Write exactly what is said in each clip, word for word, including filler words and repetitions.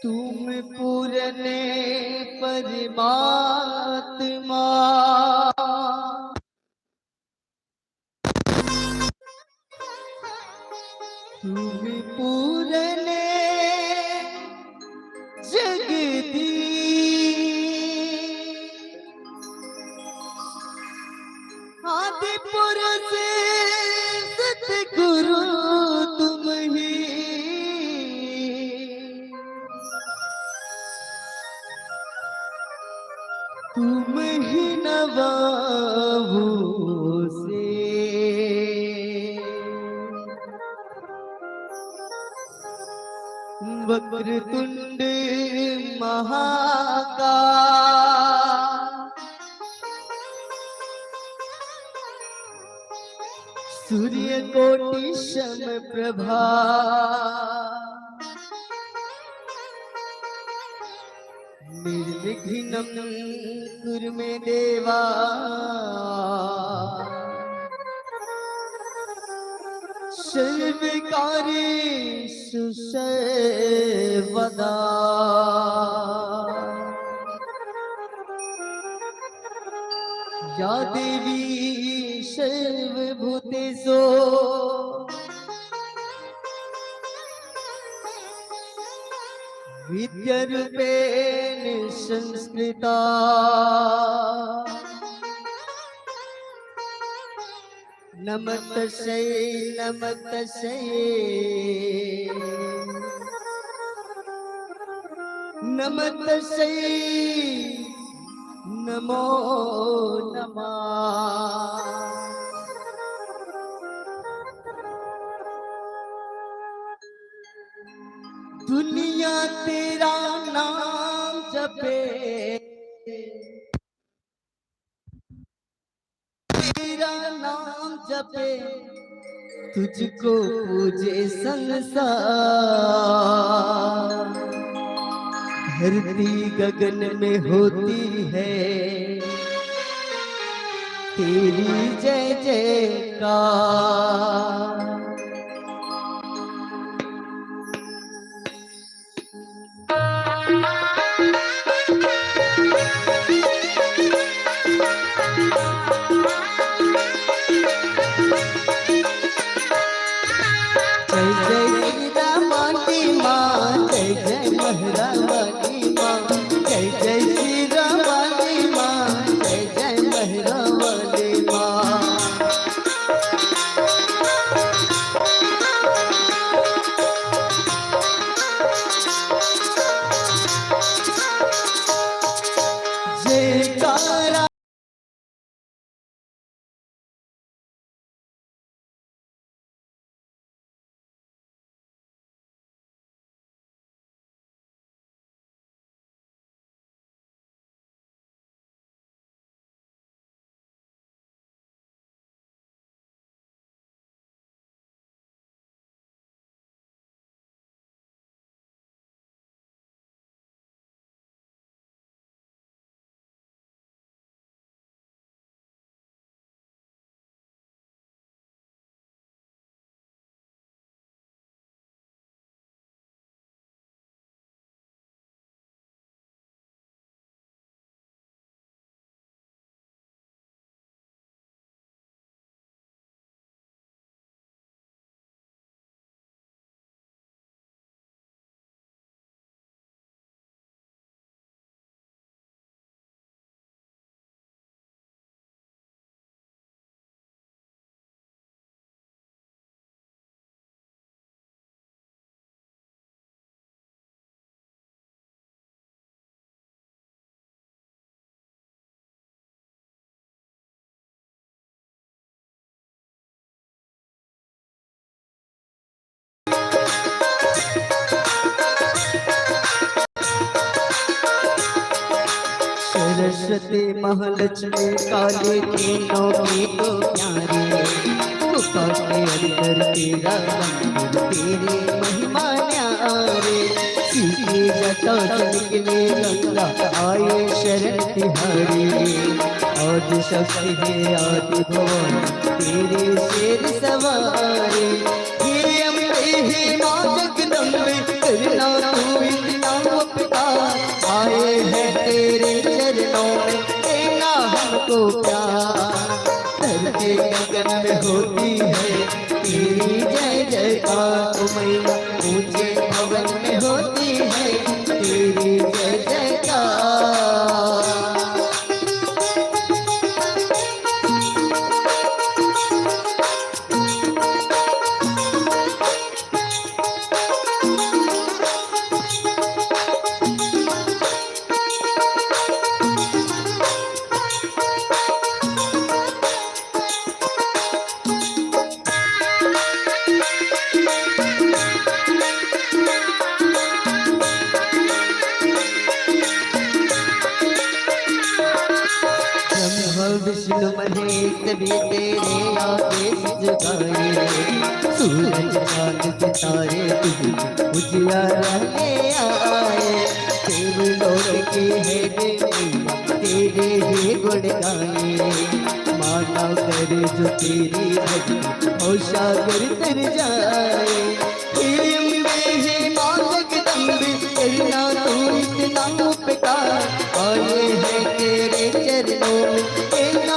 तुम पूर्ण परमात्मा, तुम पूर्ण जगदीश, आदि पुरुष सतगुरु तुम ही। तुम ही नवाओ से वक्रतुंड महाकाय, सूर्यकोटि समप्रभा, निर्विघ्नं कुरु मे देवा, सर्वकार्येषु सर्वदा। या देवी सर्वभूतेषु विद्यारूपेण संस्थिता। नमस्तस्यै, नमस्तस्यै, नमस्तस्यै, नमो नमः। दुनिया तेरा नाम जपे, तेरा नाम जपे, तुझको पूजे संसार। धरती गगन में होती है तेरी जय जयकार। जय जय श्री राम वाली माँ, जय जय महरा वाली माँ, जय जय श्री राम वाली माँ, जय जय महरा वाली माँ। जयकारा। सरस्वती महालक्ष्मी काली तीनों की तो प्यारी, गुफा के अंदर तेरा मंदिर, तेरी महिमा न्यारी। सीधी जटा से निकले गंगा, आए शरण तिहारी। आदि शक्ति है आदि भवानी, तेरे शेर सवारी। हे अम्बे, हे माँ जगदम्बे, करना तू इतना उपकार। आए हैं तेरे चरणों में, देना हमको प्यार। धरती गगन में होती है तेरी जय जयकार। ओ मैया, ऊंचे भवन में होती है तेरी जय जयकार। ब्रह्मा विष्णु महेश भी तेरे आगे झुकाए, सूरज चांद सितारे तुझे उजियारा ले आए। देवलोक की है देवी, तेरे ही गुण गाए, माना करे जो तेरी भक्ति, ओ सागर तर जाए। हे अम्बे, हे माँ जगदम्बे, करना तू इतना उपकार। आए हैं तेरे चरणों में, देना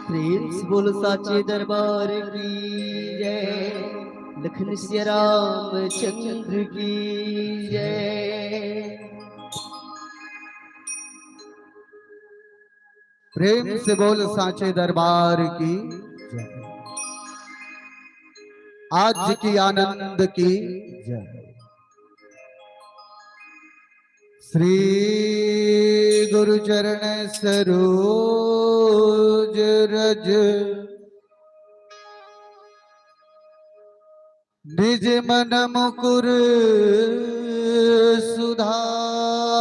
प्रेम से बोलो साचे दरबार की जय, लखन सिया रामचंद्र की जय। प्रेम से बोल साचे दरबार की जय। आज की आनंद की जय। श्री गुरु चरण सरोज रज, निज मन मुकुर सुधार।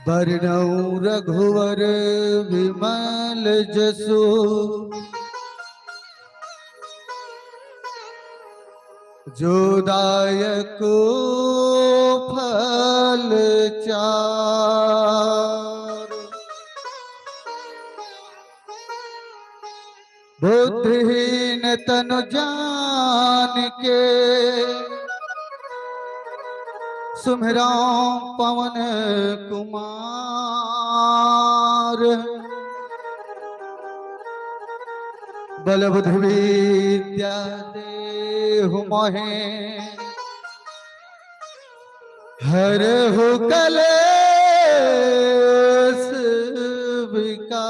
बरनउँ रघुवर विमल जसु, जो दायक फल चार। बुद्धिहीन तनु जान के, सुमिरउँ पवन कुमार। बल बुद्धि विद्या देहु मोहे, हरहु कलेस विकार।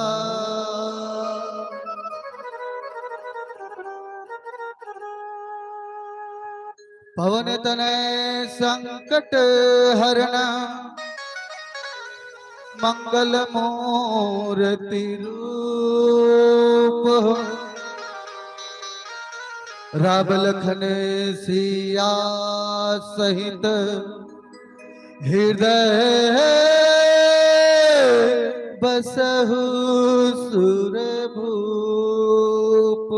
पवन तनय संकट हरन, मंगल मूरति रूप। राम लखन सिया सहित हृदय बसहु सुर भूप।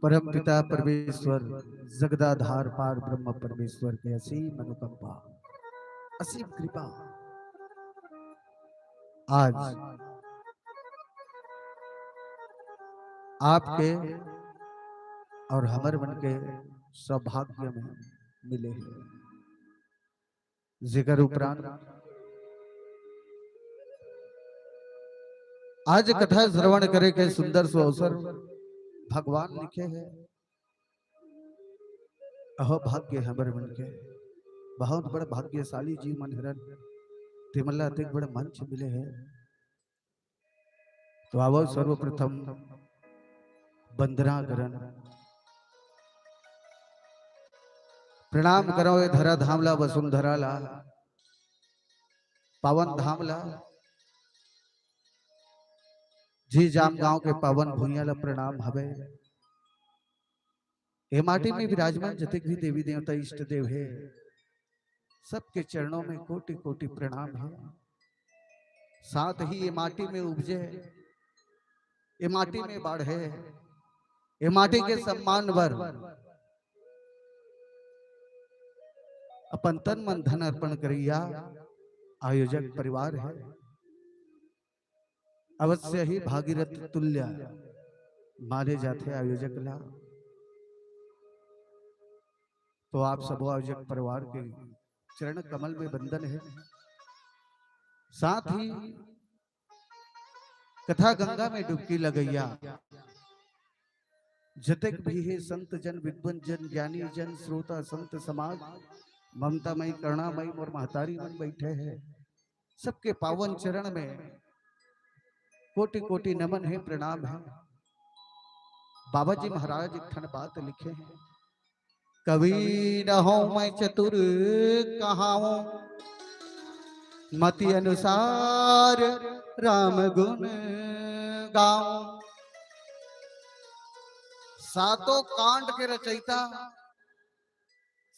परम पिता परमेश्वर, जगदाधार पार ब्रह्म परमेश्वर के असीम अनुकंपा, असीम कृपा। आज आपके और हमर मन के सौभाग्य में मिले हे। जेकर उपरांत आज कथा श्रवण करे के सुंदर सो अवसर भगवान लिखे हे। अहो भाग्य हमर मन के, बहुत बड़ भाग्यशाली जीव मन हरन, तेमन ला अतेक बड़ मंच मिले हे। तो आवो सर्वप्रथम वंदना करन, प्रणाम करो ए धरा धाम ला, वसुंधरा ला, पावन धाम ला, जी जाम गांव के पावन भुइयां ला प्रणाम हवे। ए माटी में विराजमान जतेक भी देवी देवता इष्ट देव हे, सबके चरणों में कोटि कोटि प्रणाम हे। साथ ही ये माटी में उपजे, ये माटी में बाढ़े, ये माटी के सम्मान बर अपन तन मन धन अर्पण करइया आयोजक परिवार हे। अवश्य ही भागीरथ तुल्य माने जाथे आयोजक ला। तो आप सबो आयोजक परिवार के चरण कमल में वंदन हे। साथ ही कथा गंगा में डुबकी लगइया जतेक भी हे संत जन, विद्वन जन, ज्ञानी जन, श्रोता संत समाज, ममतामयी करुणामयी मोर महतारी मन बइठे हे, सबके पावन चरण में कोटि कोटि नमन हे, प्रणाम हे। बाबा जी महाराज एक ठन बात लिखे हे, कवि न हों मैं चतुर कहाऊं, मति अनुसार राम गुण गाऊं। सातों कांड के रचयिता,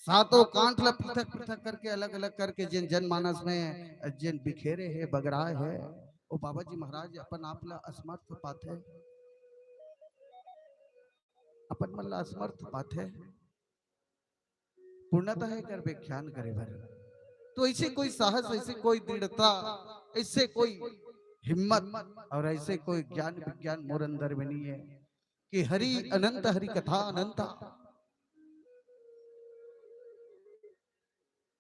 सातों कांड ला पृथक पृथक करके, अलग अलग करके जेन जनमानस में जेन बिखेरे हे, बगराए हे, वो बाबा जी महाराज अपन आप ला असमर्थ पाथे, अपन मन ला असमर्थ पाथे। पूर्णतः एकर व्याख्यान करे बर। तो ऐसे कोई साहस, ऐसे कोई दृढ़ता, ऐसे कोई हिम्मत और ऐसे कोई ज्ञान विज्ञान मोर अंदर में नहीं है कि हरि अनंत, हरि कथा अनंता।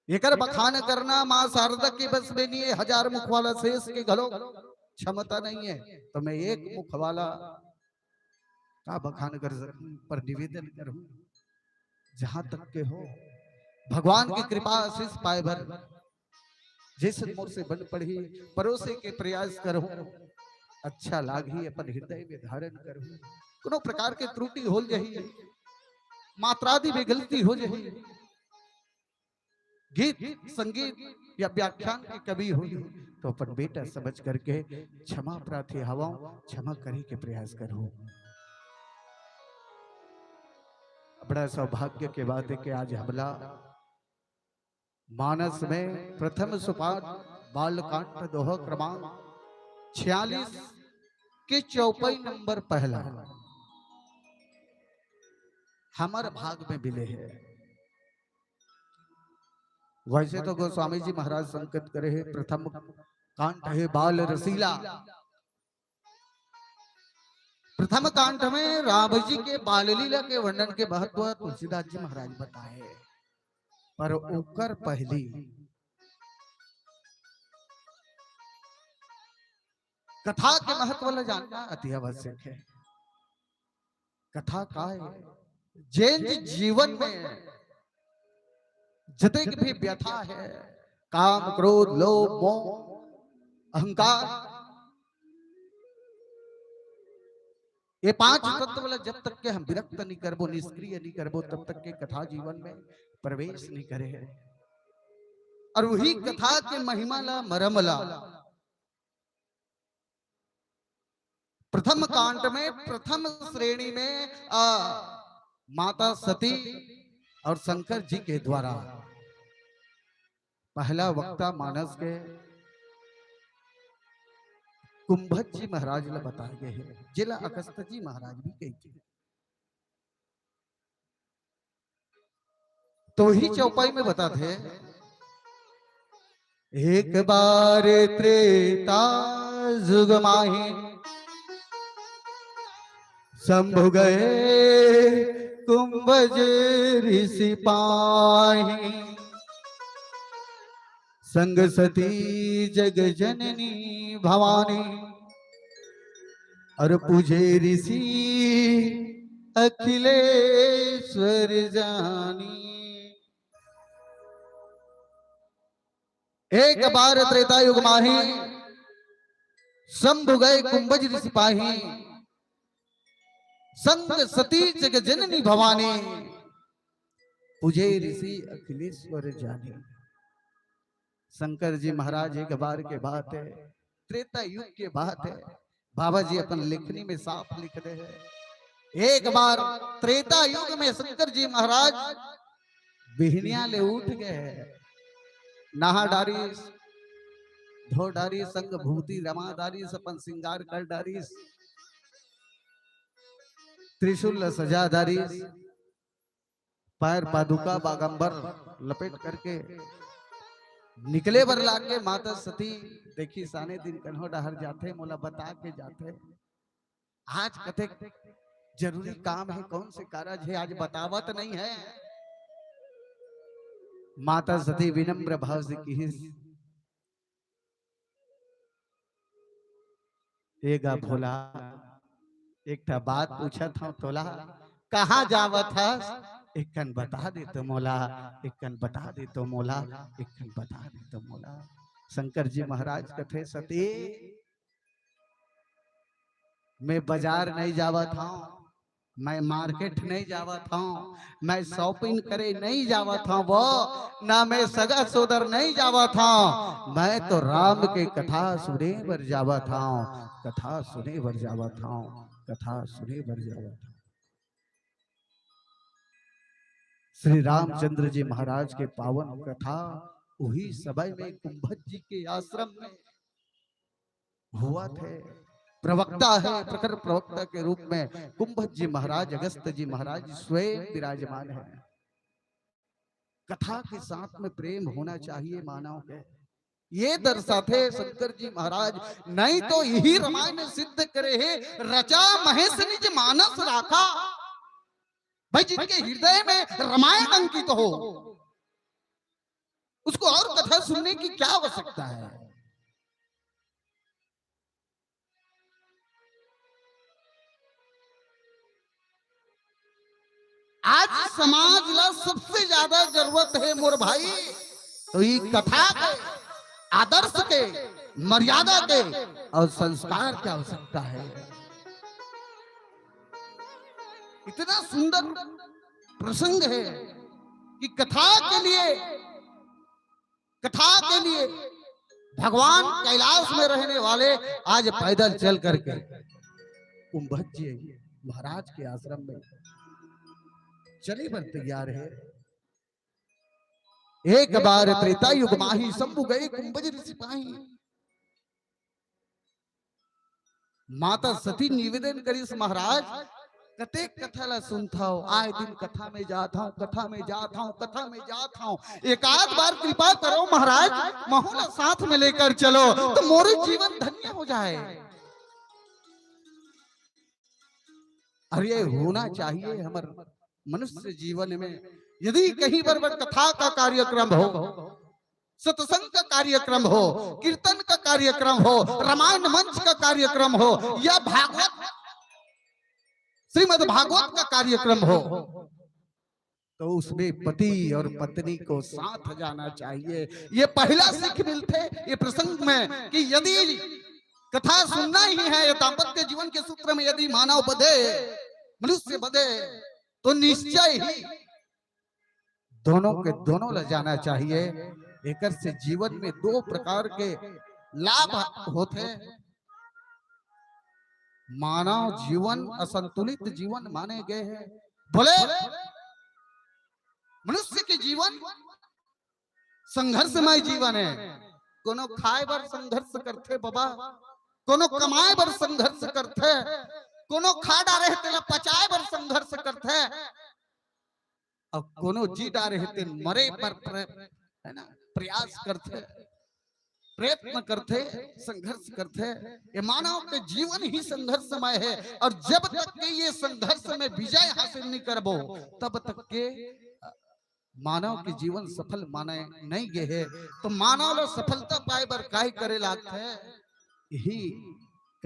एकर बखान करना माँ शारदा के बस में नहीं है, हजार मुख वाला शेष के घलो क्षमता नहीं है। तो मैं एक मुख वाला का बखान कर सकूं, पर निवेदन करूं, जहां तक के हो, भगवान की कृपा आशीष पाए बर जैसे मोर से बन पड़ही, परोसे के प्रयास करहूं, अच्छा लागही, अपन हृदय में धारण करहूं। कोनो प्रकार के त्रुटि हो जही, मात्रादि में गलती हो जही, गीत संगीत या व्याख्यान के कवि होही, तो अपन बेटा समझ करके क्षमा प्रार्थी हवं, क्षमा करे के प्रयास करहूं। बड़ा सौभाग्य के बात है कि आज हमला मानस में प्रथम सुपाठ बालकांड दोहा क्रमांक छियालीस के चौपाई नंबर पहला हमर भाग में मिले हे। वैसे तो गोस्वामी जी महाराज संकेत करे हे, प्रथम कांड हे बाल रसीला। प्रथम कांड में राम जी के बाल लीला के वर्णन के महत्व तुलसीदास जी महाराज बताए, पर ओकर पहली कथा के महत्व ला जानना अति आवश्यक है। कथा का है? जेन जीवन में जतेक भी व्यथा है, काम, क्रोध, लोभ, मोह, अहंकार, ये पांच तत्व ला जब तक के हम विरक्त नहीं करबो, निष्क्रिय नहीं करबो, तब तक के कथा जीवन में प्रवेश नहीं करे हे। और वही कथा के महिमा ला, मरम ला प्रथम कांड में प्रथम श्रेणी में, आ, माता सती और शंकर जी के द्वारा पहला वक्ता मानस के कुंभज जी महाराज ला बताए गए हे, जेला अगस्त जी महाराज भी कहिथे। तो वही चौपाई में बताथे, एक बार त्रेता जुग माही, शंभु गए कुंभज ऋषि पाही। संग सती जग जननी भवानी, और पूजे ऋषि अखिलेश्वर जानी। एक बार त्रेता युग माही, शंभु गए कुंभज ऋषि पाही। संग सती जग जननी भवानी, पूजे ऋषि अखिलेश्वर जानी। शंकर जी महाराज एक बार के बात है, त्रेता युग के बात है। बाबा जी अपन लेखनी में साफ लिख दे हैं, एक बार त्रेता युग में शंकर जी महाराज बिहनिया ले उठ गए हैं, नहा डारिस, धो डारिस, संग भूति रमा डारिस, अपन श्रृंगार कर डारिस, त्रिशूल ल सजा डारिस, पैर पादुका बागंबर लपेट करके निकले बर लाग के माता सती देखिस आने दिन कन्हो डहर जाथे, मोला बता के जाथे। आज कतेक जरूरी काम है, कौन से कारज है, आज बतावत नहीं है। माता सती विनम्र भाव से किहिस, ए गा भोला, एक ठा बात पूछत हंव तोला, कहाँ जावत हस? एकन बता दे तो मोला, एकन बता दे तो मोला, एकन बता दे तो मोला। शंकर जी महाराज कथे, सती, मैं बाजार नहीं जावत हंव, मैं मार्केट नहीं जावत हंव, मैं शॉपिंग करे नहीं जावत हंव, वो ना मैं सगा सोदर नहीं जावत हंव, मैं तो राम के कथा सुने बर जावत हंव, कथा सुने बर जावत हंव, कथा सुने बर जावत हंव। श्री रामचंद्र जी महाराज के पावन कथा उही समय में कुंभज जी के आश्रम में होवत हे। प्रवक्ता है, प्रखर प्रवक्ता के रूप में कुंभज जी महाराज, अगस्त जी महाराज स्वयं विराजमान है। कथा के साथ में प्रेम होना चाहिए मानव के। ये दर्शाथे शंकर जी महाराज, नहीं तो यही रामायण सिद्ध करे हे, रचा महेश निज मानस राखा। भाई, जिनके हृदय में रामायण अंकित हो, उसको और कथा सुनने की क्या आवश्यकता है? आज समाज ला सबसे ज्यादा जरूरत है मोर भाई, तो ये कथा के, आदर्श के, मर्यादा के और संस्कार की आवश्यकता है। इतना सुंदर प्रसंग है कि कथा के लिए, कथा के लिए भगवान कैलाश में रहने वाले आज पैदल चल करके कुंभज जी महाराज के आश्रम में चले बर तैयार है। एक बार त्रेता युग माही, शंभु गए कुंभज ऋषि पाही। माता सती निवेदन करिस, महाराज, कतेक कथा ला सुनथव, आए दिन कथा में जात हंव, कथा में जात हंव, कथा में जात हंव, एक आध बार कृपा करो महाराज, महू ला साथ में लेकर चलो तो मोर जीवन धन्य हो जाए। अरे, होना चाहिए हमर मनुष्य जीवन में। यदि कहीं पर, पर कथा का कार्यक्रम हो, सत्संग का कार्यक्रम हो, कीर्तन का कार्यक्रम हो, रामायण मंच का कार्यक्रम हो, या भागवत, श्रीमद् भागवत का कार्यक्रम हो, तो उसमें पति और पत्नी को साथ जाना चाहिए। ये पहला सीख मिलथे ये प्रसंग में कि यदि कथा सुनना ही है, ये दाम्पत्य जीवन के सूत्र में यदि मानव बधे, मनुष्य बधे, तो निश्चय ही दोनों के दोनों ले जाना चाहिए। एकर से जीवन में दो प्रकार के लाभ होथे। मानव जीवन असंतुलित जीवन माने गए हे। बोले, मनुष्य के जीवन संघर्षमय जीवन हे। कोनो खाए बर संघर्ष करथे बाबा, कोनो कमाए बर संघर्ष करथे, कोनो खा डारे हे तेला पचाए बर संघर्ष करथे। अउ कोनो जी डारे हे तेन मरे बर प्र-, है ना, प्रयास करथे, प्रयत्न करथे, संघर्ष करथे। ये मानव के जीवन ही संघर्षमय हे, अउ जब तक के ये संघर्ष में विजय हासिल नहीं करबो, तब तक के, अ, मानव के जीवन सफल माने नहीं गे हे। तो मानव ला सफलता पाए बर काय करे लागथे? यही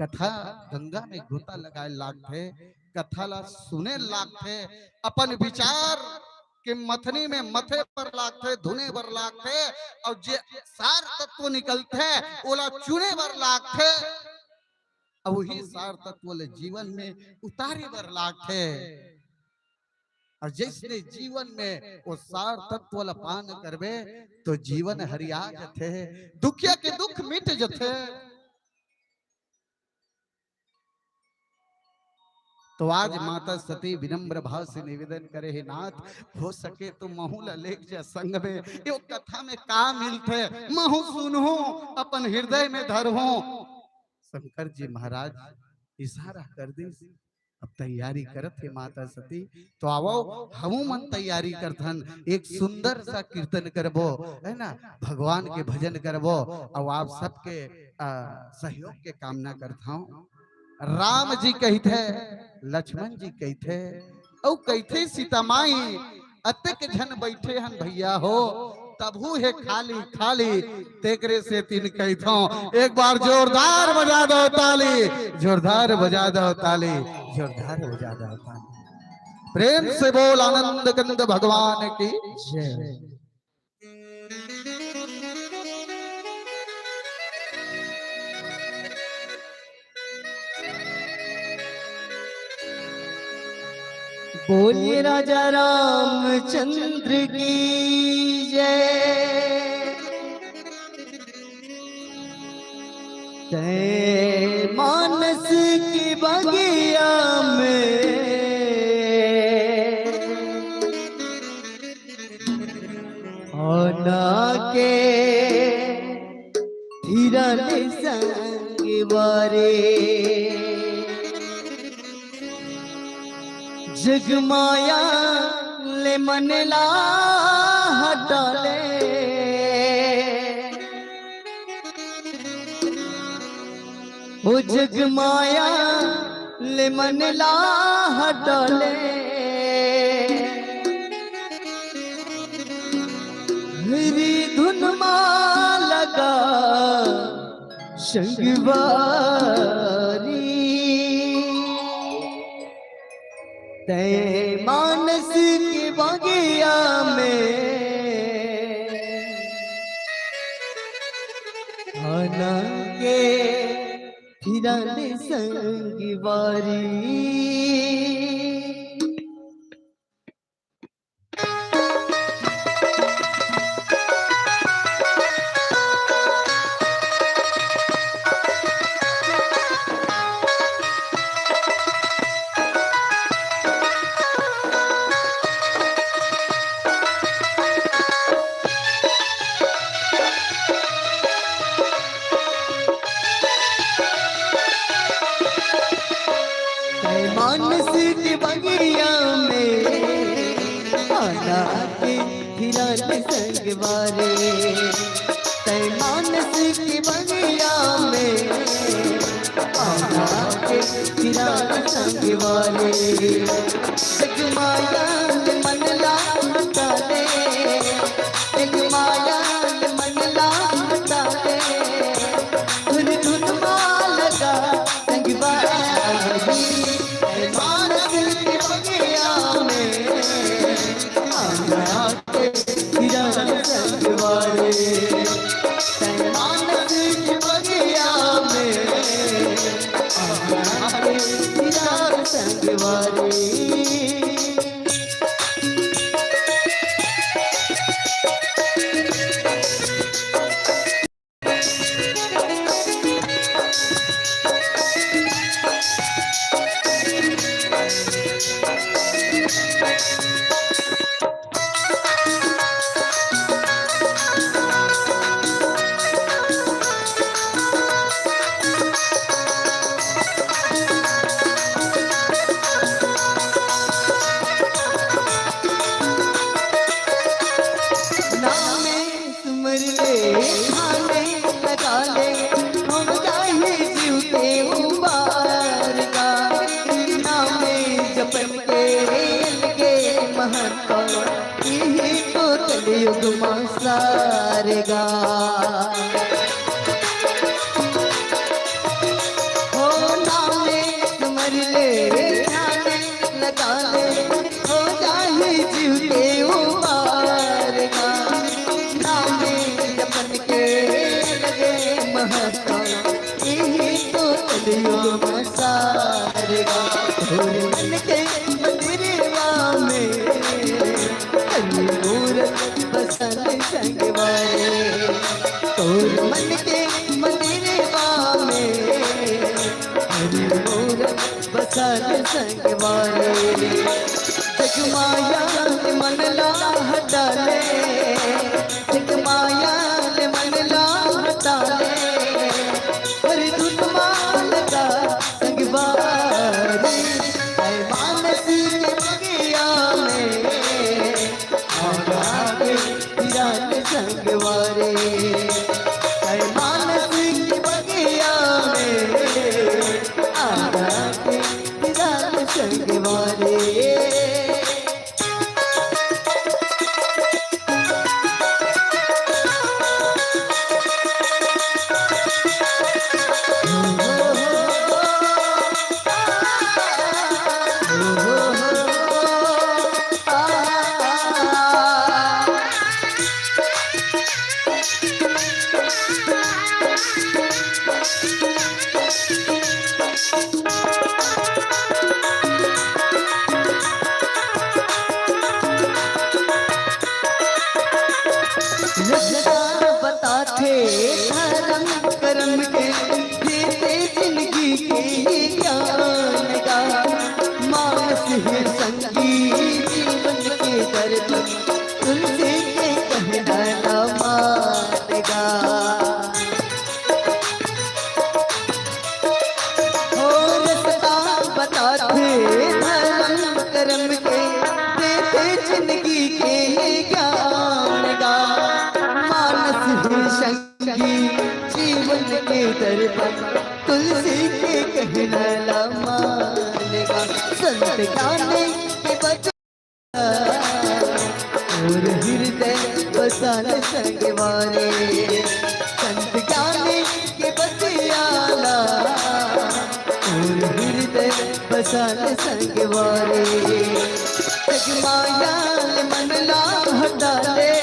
कथा गंगा में गोता लगाए लागथे, कथा ला सुने लागथे, अपन विचार के मथनी में मथे बर लागथे, धुने बर लागथे, अउ जे सार तत्व निकलथे, ओला चुने बर लागथे, अउ वही सार तत्व ले जीवन में उतारे बर लागथे। अउ जइसने जीवन में वो सार तत्व ला पान करबे, तो जीवन हरिया जथे, दुखिया के दुख मिट जथे। तो आज माता सती विनम्र भाव से निवेदन करे, "हे नाथ, हो सके तो महू ला लेके जा संग में, यो कथा में का मिलथे, महू सुनहूं, अपन हृदय में धरहूं।" शंकर जी महाराज इशारा कर दिस, अब तैयारी करत हे माता सती, तो आवो, हमू मन तैयारी करथन, एक सुंदर सा कीर्तन करबो, है ना, भगवान के भजन करबो, अउ आप सबके, आ, सहयोग के कामना करथौं। राम जी कहिथे, लक्ष्मण जी कहिथे, अउ कहिथे सीता माई, अतेक झन बइठे हन भइया हो, तभू हे खाली खाली, तेकरे सेतिन कहिथौं, एक बार जोरदार बजा दव ताली, जोरदार बजा दव ताली, जोरदार बजा दव ताली। प्रेम से बोल आनंद कंद भगवान की जय। बोलिए राजा रामचंद्र की जय। तै मानस की बगिया में आना के फिरल संग वारे। जगमाया ले मन ला हटा ले, ओ जगमाया ले मन ला हटा ले। मेरी धुन मा लगा संगवारी, तै मानस के बगिया में आना के फिरल संगवारी। तै मानस की बगिया में आना के फिरल संगवारी। तै मानस की बगिया में आना के फिरल संगवारी। जगमाया ले मन ला हटा ले, जगमाया ले मन ला हटा ले। धुन धुन मा लगा संगवारी, मानस की बगिया में आना के फिरल संगवारी। मानस की बगिया में आना के फिरल संगवारी। कहता, यही तो कलियुग में सारेगा। तोर मन के मंदिरवा में हरी मूरत बसल संगवारी। तोर मन के मंदिरवा में हरी मूरत बसल संगवारी। जग माया ले मन ला हटा ले, जग माया ले मन ला हटा ले, हर धुन मा लगा संगवारी। ऐ मानस के बगिया में आगा के किरण संगवारी। ऐ मानस के बगिया में आगा के किरण संगवारी। रस्ता बताथे धरम करम के, देथे जिनगी के ज्ञान गा। मानस हे संगी जीवन के दरपन, तुलसी के कहना ला मान गा। हो रस्ता बताथे धरम करम के, देथे जिनगी के ज्ञान गा। मानस हे संगी जीवन के दरपन, तुलसी के कहना ला मान गा। संत ज्ञानी के बच तोर हृदय बसाल संगवारी। संत ज्ञानी के बतिया ला तोर हृदय बसाल संगवारी। जग माया ले मन ला हटा ले,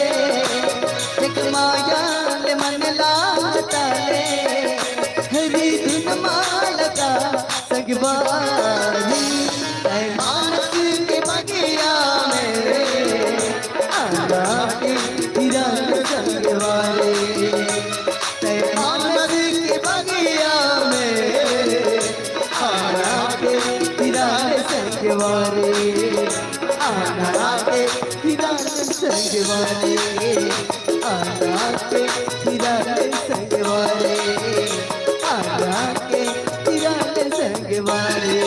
जग माया ले मन ला हटा ले, हरी धुन मा लगा संगवारी। ऐ मानस के बगिया में आगा के किरण संगवारी। ऐ मानस के बगिया में आगा के किरण संगवारी। आगा के किरण संगवारी। आगा के किरण संगवारी। आगा के किरण संगवारी।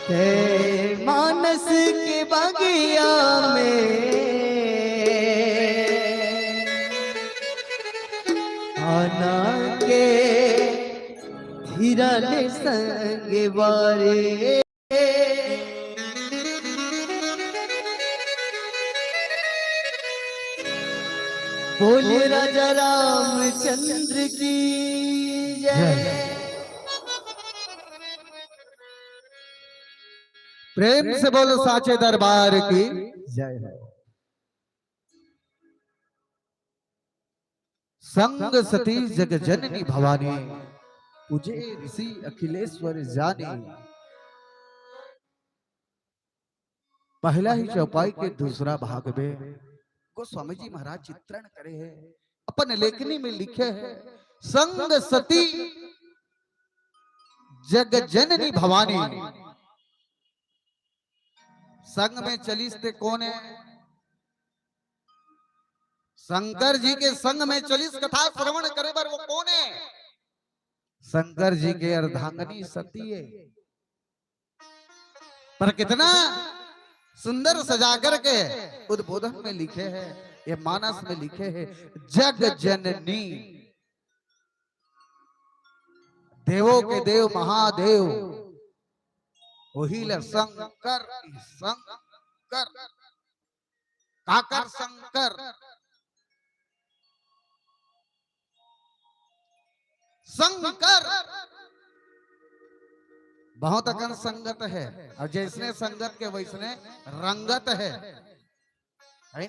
हे मानस के बगिया में आगा के किरण संगवारी। बोल राजा रामचंद्र की जय। प्रेम से बोलो साचे दरबार की जय हो। संग सती जग जननी भवानी, पूजे ऋषि अखिलेश्वर जानी। पहला ही चौपाई के दूसरा भाग में गोस्वामी जी महाराज चित्रण करे हे, अपन लेखनी में लिखे हे, संग सती जग जननी भवानी। संग में चलिस ते कोन हे? शंकर जी के संग में चलिस कथा श्रवण करे बर वो कोन हे? शंकर जी के अर्धांगिनी सती हे। पर कितना सुंदर सजा करके उद्बोधन में लिखे हे, ये मानस में लिखे हे, जग जननी, देवों के देव महादेव, ओही ल शंकर, शंकर, काकर शंकर, शंकर। बहुत अकन संगत हे, अउ जइसने संगत के वइसने रंगत हे। हे?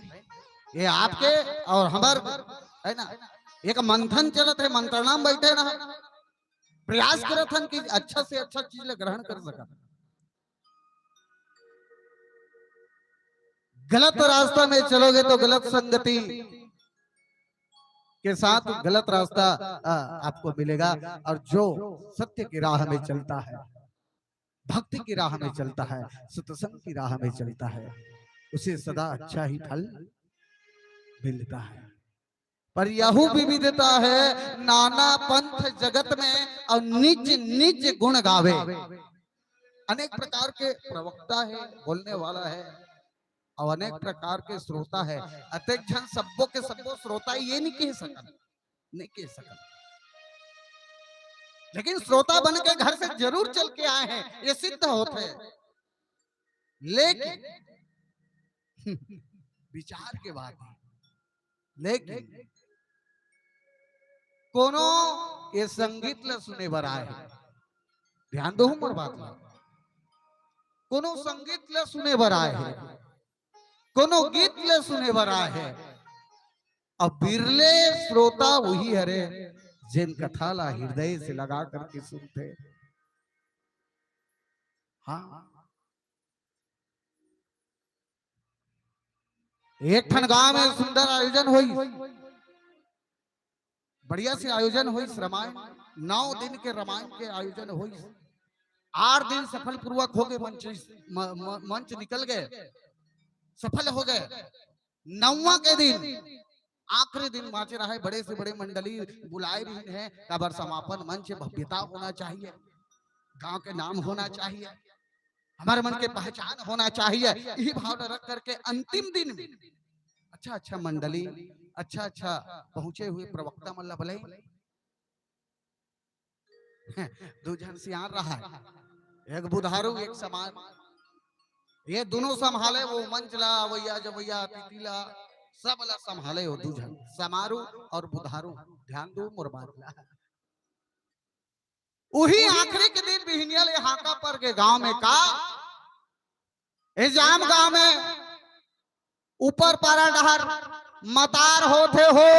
ये आपके अउ हमर है ना? एक मंथन चलत है, मंत्रणा में बैठे ना, प्रयास करत हन कि अच्छा से अच्छा चीज ला ग्रहण कर सकत। गलत रास्ता में चलोगे तो गलत संगति के साथ गलत रास्ता, आ, आपको मिलेगा, और जो सत्य की राह में चलता है, भक्ति की राह में चलता है, सत्संग की राह में चलता है, उसे सदा अच्छा ही फल मिलता है। पर यहू विविधता है, नाना पंथ जगत में और निज निज गुण गावे। अनेक प्रकार के प्रवक्ता है, बोलने वाला है, और अनेक प्रकार के श्रोता है। अतेक झन सब्बो के सब्बो श्रोता ये नहीं कह सकन, नहीं कह सकन, लेकिन श्रोता बन के घर से जरूर चल के आए हैं, ये सिद्ध होत है। लेकिन विचार के बात है, लेकिन कोनो ये संगीत ला सुने बर आए हे, ध्यान दो मोर बात ला, कोनो संगीत ला सुने बर आए हे, कोनो गीत ला सुने बर आए हे, अब बिरले श्रोता वही हरे जेन कथा ला हृदय से लगा करके सुनथे। हाँ, एक ठन गांव में सुंदर आयोजन होइस, बढ़िया से आयोजन होइस, रामायण, नौ दिन के रामायण के आयोजन होइस। आठ दिन सफलपूर्वक हो गए, मंच, म-, म-, मंच निकल गए, सफल हो गए। नौवां के दिन, आखिरी दिन बांचे रहे, बड़े से बड़े मंडली बुलाए रहिन हे, काबर समापन मंच भव्यता होना चाहिए, गांव के नाम होना चाहिए, हमारे मन के पहचान होना चाहिए। यही भावना रख करके अंतिम दिन में अच्छा अच्छा मंडली, अच्छा अच्छा पहुंचे हुए प्रवक्ता मन ला बुलाइन। दू झन सियान रहा है, एक बुधारू, एक समारू। ये दोनों संभाले वो मंच ला, अवैया जवैया अतिथि ला, सब ला संभाले वो दू झन, समारू और बुधारू। ध्यान दो मोर बात ला। उही आखिरी के दिन बिहनिया ले हाका पर के गांव में का, ए जाम गांव में ऊपर पारा डहर मतार होथे हो।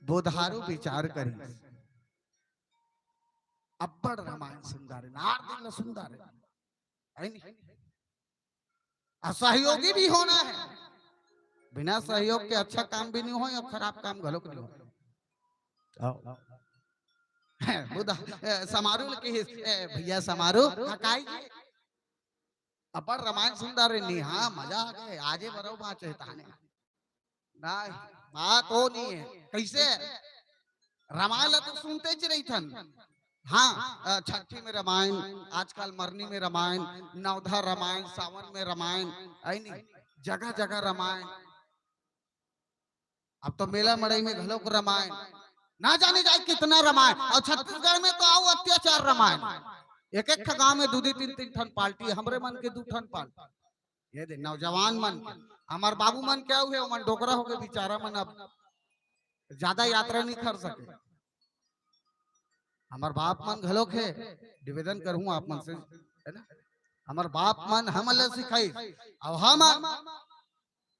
बुधारू विचार करी, अब्बड़ रामायण सुंदर हे, नार दिन ल सुंदर हे, है नी? और सहयोगी भी होना है, बिना सहयोग के अच्छा काम भी नहीं हो और खराब काम घलोक नहीं हो। बुधा, ए, समारू ल कहिस, ए, भैया समारू, हाँ, काई जी? अब्बड़ रामायण सुंदर हे नी, हाँ, मजा आ गए, आजे बरो बांचे ताने। नहीं, बात वो नहीं है। कैसे? रामायण ला तो सुनतेच रहिथन। हाँ, अ, छठी में रामायण, आजकल मरनी में रामायण, नवधा रामायण, सावन में रामायण, है नी? जगह जगह रामायण। अब तो मेला मड़ई में घलोक रामायण, ना जाने जाए कितना रामायण। और छत्तीसगढ़ में तो आओ अत्याचार रामायण, एक एक ठा गांव में दू दू तीन तीन ठन पार्टी, हमरे मन के दू ठन पार्टी। ये दे नौजवान मन, हमार बाबू मन क्या हुए, ओमन डोकरा हो गए बेचारा मन, अब ज्यादा यात्रा नहीं कर सके। हमार बाप मन घलोक हे, निवेदन करूं आप मन से, है ना? हमार बाप मन हमन ला सिखाइस, अब हम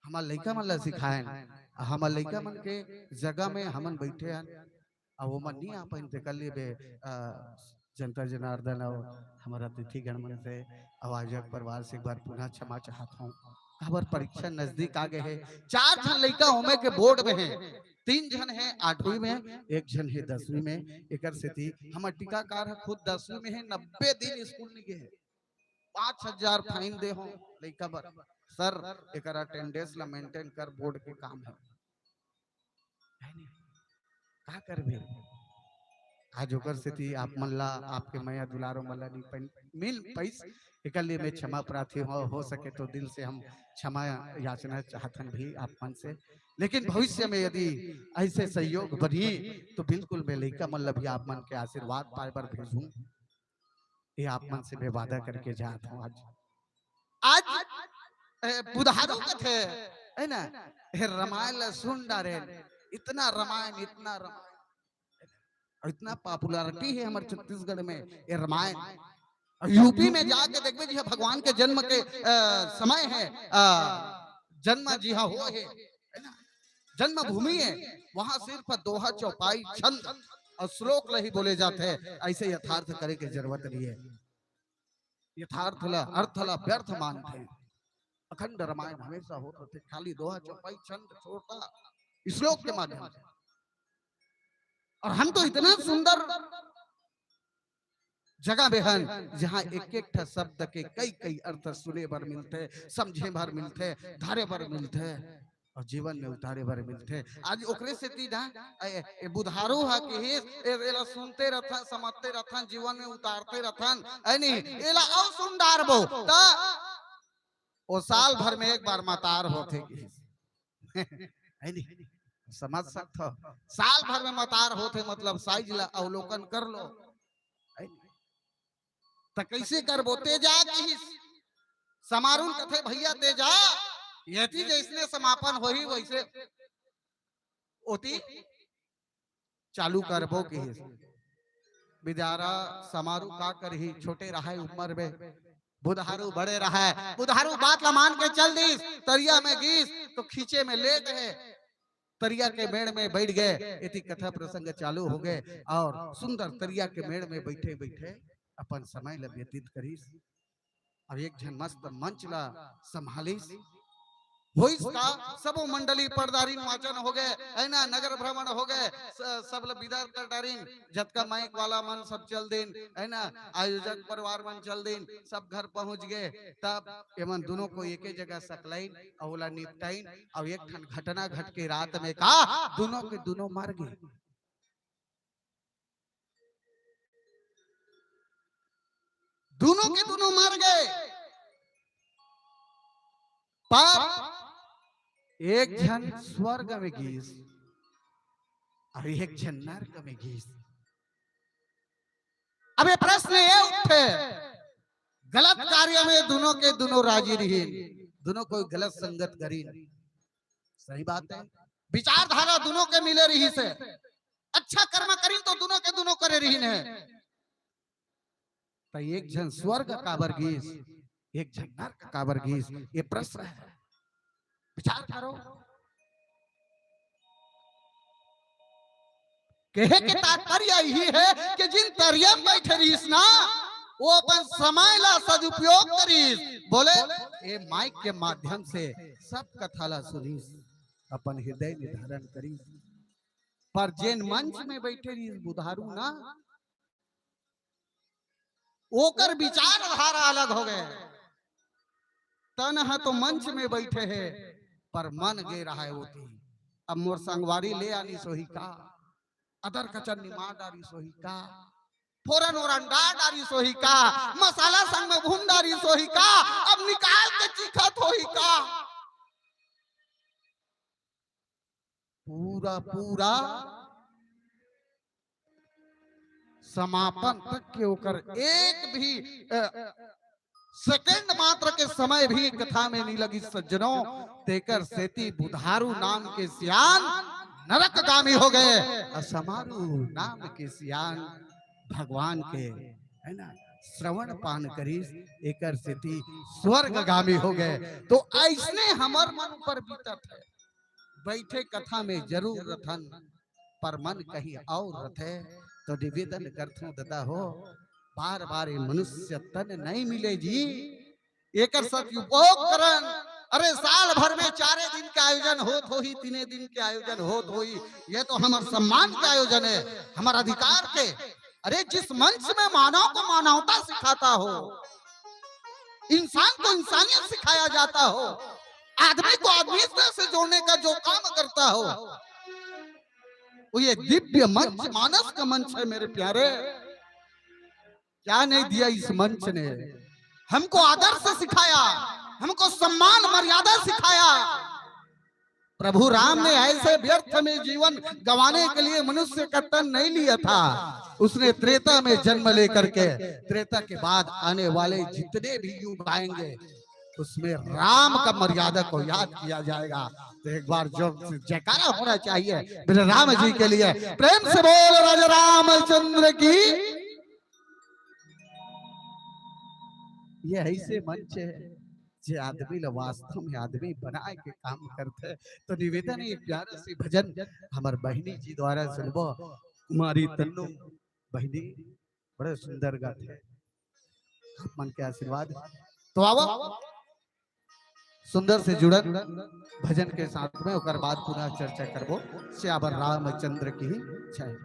हमार लइका मन ला सिखाएन, हमार लइका मन के जगह में हमन बैठे हन, अब ओमन नहीं आ पाइन, तेकर लिए बे, अ, जनता जनार्दन और हमारा अतिथिगण मन से, आयोजक परिवार से एक बार पुनः क्षमा चाहत हूँ। काबर परीक्षा नजदीक आ गए हे, चार झन लइका ओमे के बोर्ड में हे, तीन झन हे आठवीं में, एक झन हे दसवीं में। एकर सेती हमर टीकाकार ह खुद दसवीं में हे, नब्बे दिन स्कूल नहीं गए हे, पाँच हजार फाइन दे हो लइका बर। सर, एकर अटेंडेंस ला मेंटेन कर, बोर्ड के काम है। है नहीं? का करबे? आज ओकर सेती आप मन ला, आपके मया दुलारो मन ला नहीं पन-, मिल पाइस, एकर लिए मैं क्षमा प्रार्थी हो, हो सके तो दिल से हम क्षमा याचना चाहथन भी आप मन से। लेकिन भविष्य में यदि ऐसे सहयोग बनी तो बिल्कुल मैं लइका मन ला भी आप मन के आशीर्वाद पाए बर भेजूं, ये आप मन से मैं वादा करके जात हूँ। आज, आज, ए, बुधारू कथे, है ना? हे रामायण ला सुन डारे, इतना रामायण, इतना रामायण, और इतना पॉपुलैरिटी है हमारे छत्तीसगढ़ में ये रामायण। अउ यूपी में जाके देखबे, जिहाँ भगवान के जन्म के, अ, समय हे, अ, जन्म जिहाँ होय हे, है ना, जन्मभूमि हे, वहाँ सिर्फ दोहा, चौपाई, छंद अउ श्लोक ल ही बोले जाथे। अइसे यथार्थ करे के जरूरत नइ हे। यथार्थ ला, अर्थ ला व्यर्थ मानथे। अखंड रामायण हमेशा होत रथे, खाली दोहा, चौपाई, छंद, छोटा श्लोक के माध्यम से। अउ हम तो इतना सुंदर जगह में हन, जहाँ एक एक ठा शब्द के कई कई अर्थ सुने बर मिलथे, समझे बर मिलथे, धरे बर मिलथे अउ जीवन में उतारे बर मिलथे। आज ओकरे सेती ना, ए, ए बुधारू ह किहिस, ए, एला सुनते रथन, समझते रथन, जीवन में उतारते रथन, है नी? एला अउ सुन डारबो, त ओ साल भर में एक बार मतार होथे किहिस। है नी? समझ सकथव? साल भर में मतार होथे, मतलब size ला अवलोकन कर लो। है नी? त कइसे करबो? ते जा किहिस। समारू ल कथे, "भइया, ते जा, एती जइसने समापन होही, वइसे ओती चालू करबो," किहिस। बिचारा समारू का करही, छोटे रहय उमर में, बुधारू बड़े रहय। बुधारू बात ला मान के चल दिस, तरिया में गिस तो खींचे में late हे, तरिया के मेड़ में बइठ गे। एती कथा प्रसंग चालू होगे अउ सुंदर तरिया के मेड़ में बइठे बइठे अपन समय ला व्यतीत करिस। अउ एक झन मस्त मंच ला संभालिस। होइस का, सबो मंडली पड़दारिन वाचन होगे, है ना, नगर भ्रमण होगे, स-, सब ला बिदा कर डारिन, जतका mic वाला मन सब चल दिन, है ना, आयोजक परिवार मन चल दिन, सब घर पहुंच गे। तब एमन दुनों को एके जगह सकलाइन अउ ओला निपटाइन, अउ एक ठन घटना घट के रात में का दुनों के दुनों मर गे। दुनों के दुनों मर गे, पर एक झन स्वर्ग में गिस अउ एक झन नरक में गिस। अब ये प्रश्न ये उठथे, गलत कार्य में दुनों के दुनों राजी रहिन, दुनों कोई गलत संगत करिन, सही बात हे, विचारधारा दुनों के मिले रहिस हे, अच्छा कर्म करिन तो दुनों के दुनों करे रहिन हे, त एक झन स्वर्ग काबर गिस, एक झन नरक काबर गिस, ये प्रश्न हे। विचार करो। कहे के तात्पर्य यही हे कि जिन तरिया में बइठे रहिस ना, वो अपन समय ला सदुपयोग करिस। बोले, ए mic के माध्यम से सब कथा ला सुनिस, अपन हृदय में धारण करिस। पर जेन मंच में बइठे रहिस बुधारू ना, ओकर विचारधारा अलग होगे। तन ह तो मंच में बइठे हे, पर मन गे रहय ओती। अब मोर संगवारी ले आनिस होही का, अदरक चटनी मार डारिस होही का, फोरन ओरन डार डारिस होही का, मसाला संग में भून डारिस होही का, अब निकाल के चीखत होही का। पूरा पूरा समापन तक के ओकर एक भी, अ, second मात्र के समय भी कथा में नइ लगिस सज्जनों। तेकर सेती बुधारू नाम के सियान नरकगामी होगे अउ समारू नाम के सियान भगवान के, है ना, श्रवण पान करिस, एकर सेती स्वर्गगामी होगे। तो अइसने हमर मन ऊपर बीतत हे। बइठे कथा में जरूर रथन, पर मन कहीं अउ रथे। तो निवेदन करथों ददा हो, बार बार ये मनुष्य तन नइ मिले जी, एकर सदुपयोग करन। अरे, साल भर में चारे दिन के आयोजन होत होही, तीने दिन के आयोजन होत होही, ये तो हमर सम्मान के आयोजन हे, हमर अधिकार के। अरे, जिस मंच में मानव को मानवता सिखाता हो, इंसान को इंसानियत सिखाया जाता हो, आदमी को आदमी से जोड़ने का जो काम करता हो, वो ये दिव्य मंच, मानस का मंच है मेरे प्यारे। क्या नहीं दिया इस मंच ने? हमको आदर्श सिखाया, हमको सम्मान मर्यादा सिखाया। प्रभु राम ने ऐसे व्यर्थ में जीवन गंवाने के लिए मनुष्य का तन नहीं लिया था। उसने त्रेता में जन्म लेकर के त्रेता के बाद आने वाले जितने भी युग आएंगे, उसमें राम का मर्यादा को याद किया जाएगा। तो एक बार जोर से जयकारा होना चाहिए मेरे राम जी के लिए। प्रेम से बोल राजा रामचंद्र की। ये ऐसे मंच है, जे आदमी ला वास्तव में आदमी बनाए के काम करथे। तो निवेदन है, एक प्यारा सी भजन हमर बहिनी जी द्वारा सुनबो, कुमारी तन्नू बहिनी बड़े सुंदर गाथे, आप मन के आशीर्वाद। तो आवो, सुंदर से जुड़न भजन के साथ में, ओकर बाद पुनः चर्चा करबो। सियावर रामचंद्र की जय।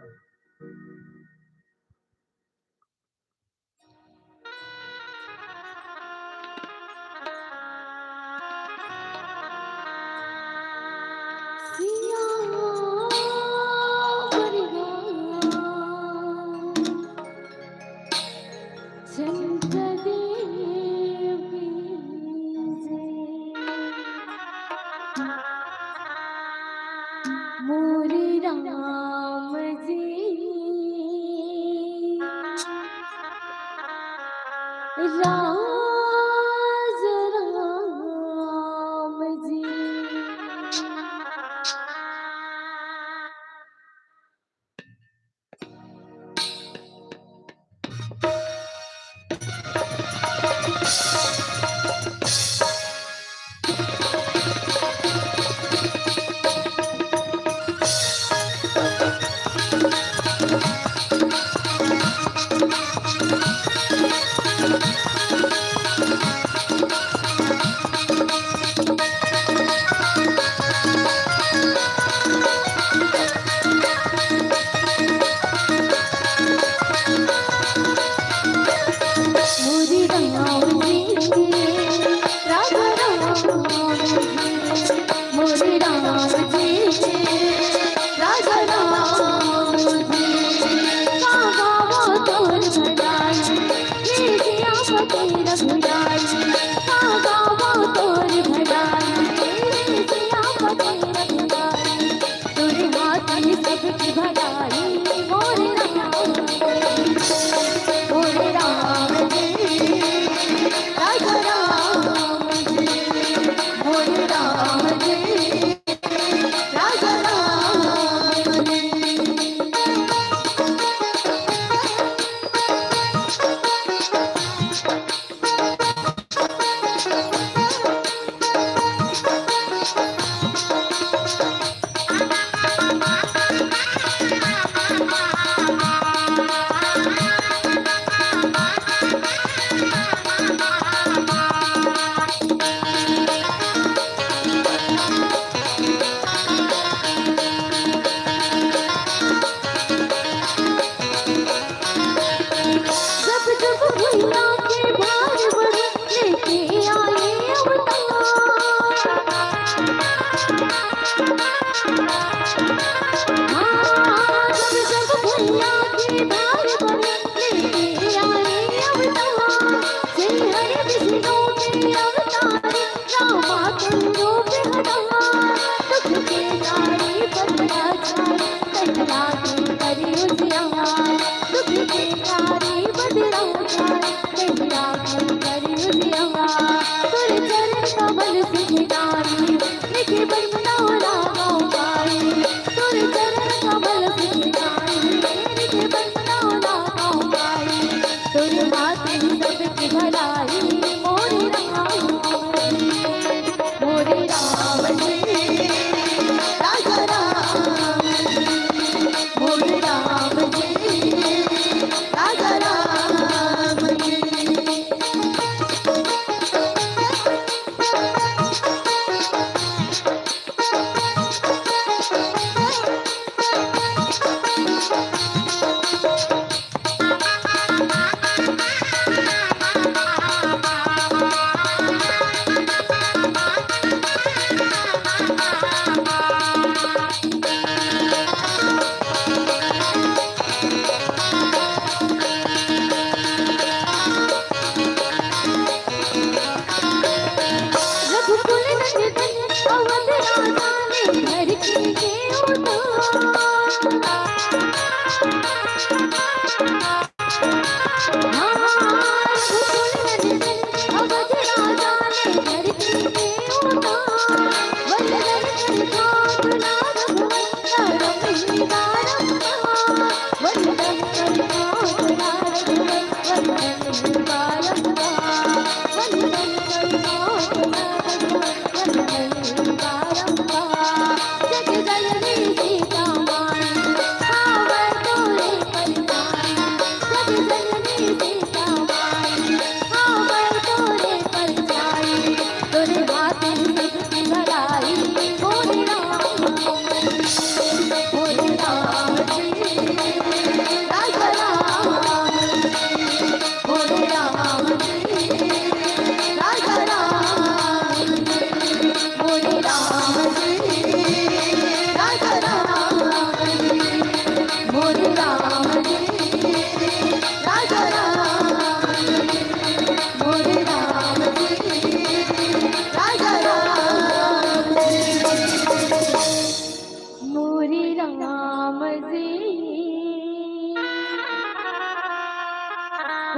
मोरे राम जी,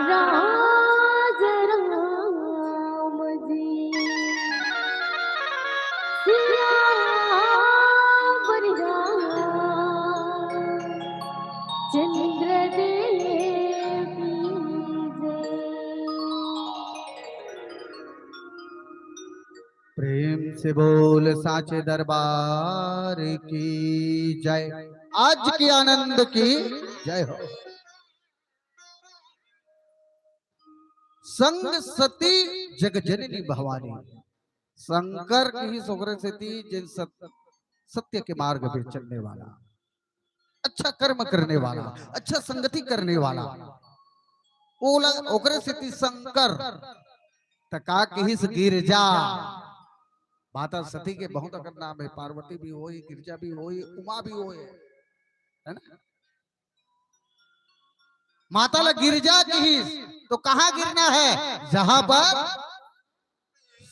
राज राम जी, सियावर राम चंद्र देव की जय। प्रेम से बोल साचे दरबार की जय। आज के आनंद की जय हो। संग सती जग जननी भवानी। शंकर की ही सोकरे सेती जिन सत-, सत्य के मार्ग पे चलने वाला, अच्छा कर्म करने वाला, अच्छा संगति करने वाला, ओला, ओकरे सेती शंकर। त का किहिस गिरजा? माता सती के बहुत अकन नाम है, पार्वती भी होई, गिरजा भी होई, उमा भी होई, है ना? माता ला गिरजा किहिस, तो कहाँ गिरना है? जहां पर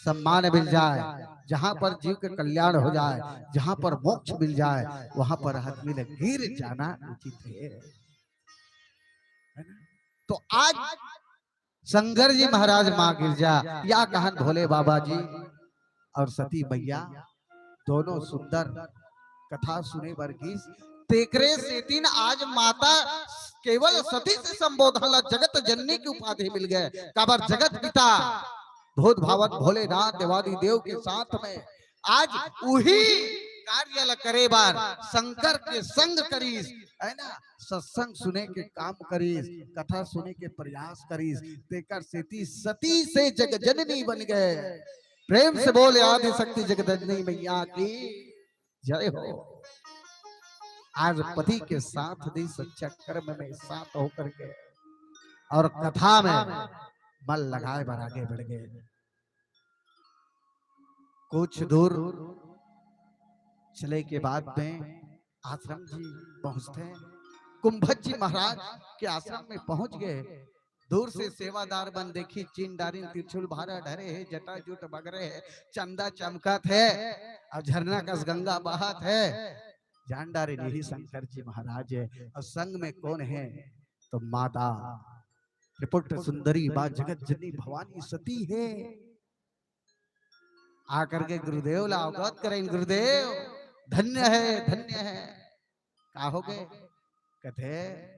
सम्मान मिल जाए, जहां पर जीव के कल्याण हो जाए, जहां पर मोक्ष मिल जाए, वहां पर आदमी ने गिर जाना उचित है, है ना? तो आज शंकर जी महाराज, माँ गिरजा, या कहन भोले बाबा जी और सती मैया, दोनों सुंदर कथा सुने बर गिस। तेकरे सेतिन आज माता केवल सती से संबोधन ला जगत जननी की उपाधि मिल गए। काबर जगत पिता भूत भावत भोलेनाथ देवादिदेव के साथ में आज उही कार्य ला करे बर शंकर के संग करिस, है ना? सत्संग सुने के काम करिस, कथा सुने के प्रयास करिस, तेकर सेती सती से जग जननी बन गए। प्रेम से बोल आदि शक्ति जगदननी मैया की जय हो। आज पति के साथ दी सच्चा कर्म में साथ होकर के और कथा में मन लगाए बर आगे बढ़ गए। कुछ दूर चले के बाद में आश्रम जी पहुंचते हैं। कुंभज जी महाराज के आश्रम में पहुंच गए। दूर से सेवादार मन देखी, चिन डारिन, त्रिशूल भारा धरे है, जटा जूट बगरे है, चंदा चमकत है और झरना कस गंगा बहत है। जान डारे यही शंकर जी महाराज है। और संग में कौन है? तो माता त्रिपुट सुंदरी माँ जगत जननी भवानी सती है। आकर के गुरुदेव ला अवगत करें, गुरुदेव धन्य है, धन्य है। का हो गए? कथे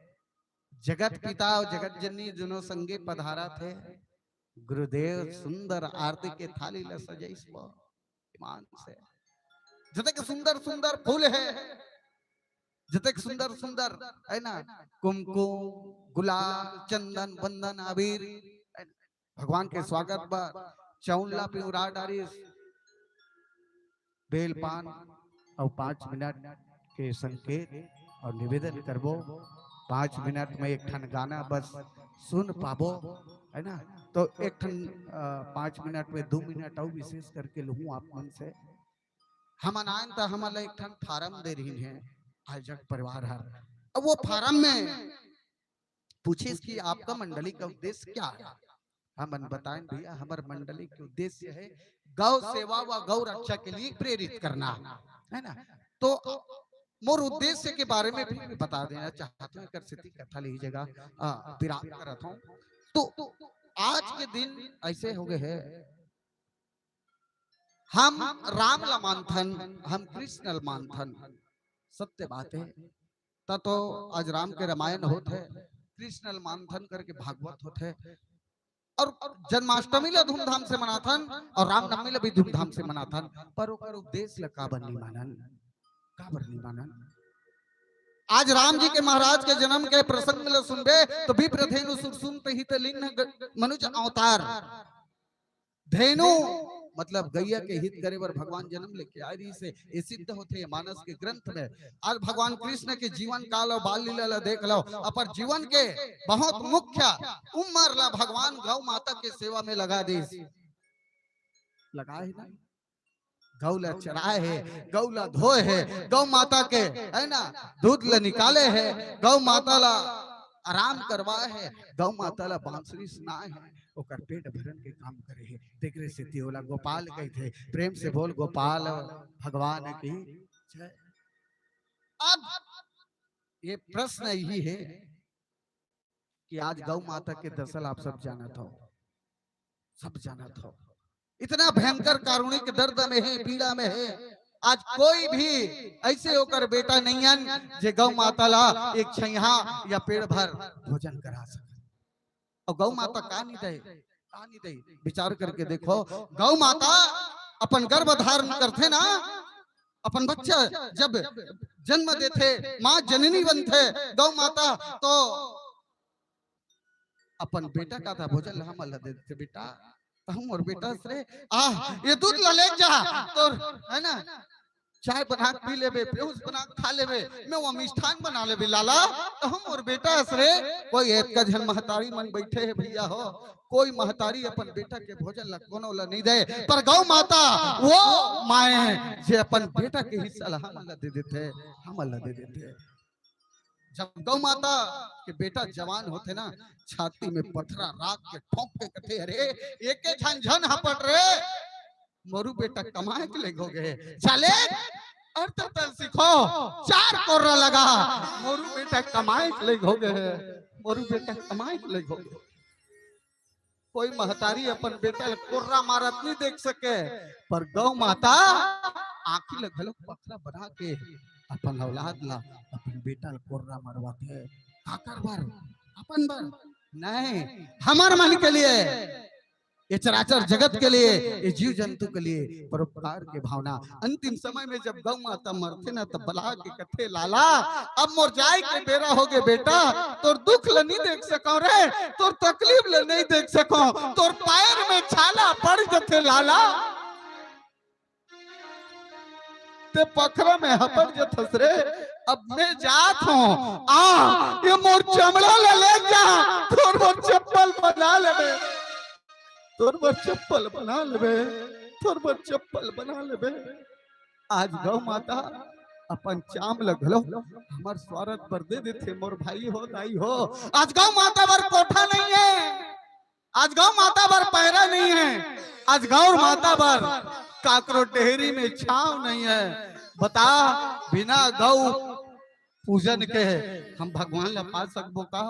जगत पिता और जगत जननी दोनों संगे पधारा थे। गुरुदेव सुंदर आरती के थाली ला सजाइस वो ईमान से। जतेक सुंदर सुंदर फूल है, जतेक सुंदर सुंदर, है ना, कुमकुम, गुलाल, चंदन, बंदन, अबीर, है ना? भगवान के स्वागत बर चौंला पिउरा डारिस, बेल पान और पाँच मिनट के संकेत और निवेदन करबो। पाँच मिनट में एक ठन गाना बस सुन पाबो, है ना? तो एक ठन, अ, पाँच मिनट में दो मिनट और विशेष करके लूहूं आप मन से। हमन आयन त हमन ला एक ठन फार्म दे रहिन है आयोजक परिवार हर। अब वो फार्म में पूछिस कि आपका मंडली का उद्देश्य क्या है? हमन बताएन, भैया, हमर मंडली के उद्देश्य है गौ सेवा व गौ रक्षा के लिए प्रेरित करना, है ना? तो मोर उद्देश्य के बारे में भी बता देना चाहत हूँ, एकर सेती कथा ले ही जगह, अ, विराम करत हूँ। तो आज के दिन ऐसे हो गए है, हम राम ला मानथन, हम कृष्ण ला मानथन, सत्य बात है। त तो आज राम के रामायण होत है, कृष्ण ला मानथन करके भागवत होत है। और जन्माष्टमी ला धूमधाम से मनाथन और रामनवमी ला भी धूमधाम से मनाथन, पर ओकर उपदेश ला काबर नहीं मानन? काबर नहीं मानन? आज राम जी के, महाराज के जन्म के प्रसंग ला सुनबे तो विप्र धेनु सुरसुन तहित लीन्ह ग-, मनुज अवतार। धेनु मतलब गैया के हित करे बर भगवान जन्म लेके आए रहिस हे, ये सिद्ध होथे मानस के ग्रंथ में। आज भगवान कृष्ण के जीवन काल और बाल लीला ला देख लो, अपन जीवन के बहुत मुख्य उम्र ला भगवान गौ माता के सेवा में लगा दिस। लगा है ना? गौ ला चराए हे, गौ ला धोए हे, गौ माता के, है ना, दूध ला निकाले हे, गौ माता ला आराम करवाए हे, गौ माता ला बांसुरी सुनाए हे, ओकर पेट भरन के काम करे हे। तेकरे सेती ओला गोपाल कहिथे। प्रेम से बोल, गोपाल भगवान की जय। अब ये प्रश्न यही है कि आज गौ माता के दरअसल आप सब जानत हो, सब जानत हो, इतना भयंकर कारुणिक दर्द में है, पीड़ा में है। आज कोई भी ऐसे ओकर बेटा नहीं हन जे गौ माता ला एक छइहा या पेड़ भर भोजन करा सके। और गौ माता का नहीं दे, का नहीं दे? विचार करके देखो, गौ माता अपन गर्भ धारण करथे ना, अपन बच्चा जब जन्म देथे, माँ जननी बनथे गौ माता, तो अपन बेटा का था भोजन ला हमन ला दे देथे, बेटा, तहूँ मोर बेटा हस रे, आ, ये दूध ला ले जा, तोर, है ना, चाय बना के पी लेबे, पेउस बना के खा लेबे, मैं वो मिष्ठान बना लेबे लाला, तहूँ मोर बेटा हस रे। कोई एक का झन महतारी मन बैठे है भैया हो, कोई महतारी अपन बेटा के भोजन ला कोनो ला नहीं दे, पर गौ माता वो माए है जे अपन बेटा के हिस्सा ला हमन ला दे देथे, हमन ला दे देथे। जब गौ माता के बेटा जवान होथे ना, छाती में पथरा राख के ठोंक के कथे, "अरे, एके झन झन हपट रे, मोरू बेटा कमाए के लेगो गे, चले, अर्थ तल सीखो, चार कोर्रा लगा, मोरू बेटा कमाए के लेगो गे, मोरू बेटा कमाए के लेगो गे।" कोई महतारी अपन बेटा ल कोर्रा मारत नहीं देख सके, पर गौ माता आँखी ल घलो पखरा बना के अपन औलाद ला, अपन बेटा ल कोर्रा मरवाथे। काकर बर? अपन बर नहीं, हमर मन के लिए, ये चराचर जगत के लिए, ये जीव जंतु के लिए परोपकार के भावना। अंतिम समय में जब गौ माता मरथे ना, तब बला के कथे, "लाला, अब मोर जाए के बेरा हो गे बेटा, तोर दुख ल नहीं देख सकौं रे, तोर तकलीफ ल नहीं देख सकौं, तोर पैर में छाला पड़ जथे लाला, ते पखरा में हपट जथस रे, अब मैं जात हौं, आ, ये मोर चमड़ा ल ले जा, तोर मोर चप्पल बना लेबे, तोर मोर चप्पल बना लेबे, तोर मोर चप्पल बना लेबे।" आज गौ माता अपन चाम ल घलो हमर स्वार्थ बर दे देथे, मोर भाई हो, दाई हो। आज गौ माता बर कोठा नहीं है, आज गौ माता बर पैरा नहीं है, आज गौ माता बर काकरो डेहरी में छांव नहीं है। बता, बिना गौ पूजन के हम भगवान ला पा सकबो का?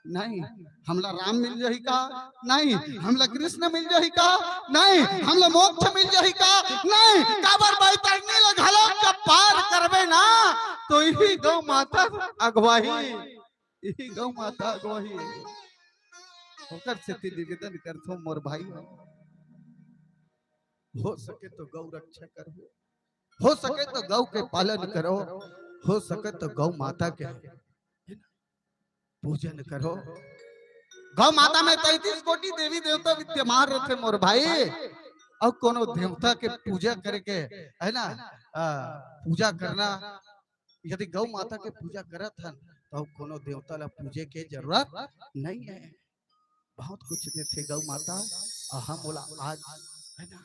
नहीं। हमला राम मिल जाही का? नहीं। हमला कृष्ण मिल जाही का? नहीं। हमला मोक्ष मिल जाही का? नहीं। काबर, बैतरणी ला घलो जब पार करबे ना, तो इही गौ माता अगुवाही, इही गौ माता अगुवाही। ओकर सेती निवेदन करथों मोर भाई, हो सके तो गौ रक्षा करो, हो सके तो गौ के पालन करो, हो सके तो गौ माता के पूजन करो। गौ माता में तैंतीस कोटि देवी देवता विद्यमान रथे मोर भाई, अउ कोनो देवता के पूजा करके, है ना, आ, पूजा करना, यदि गौ माता के पूजा करत हन, तो कोनो देवता ला पूजे के जरूरत नहीं है। बहुत कुछ देथे गौ माता, अउ हम ओला आज, है ना,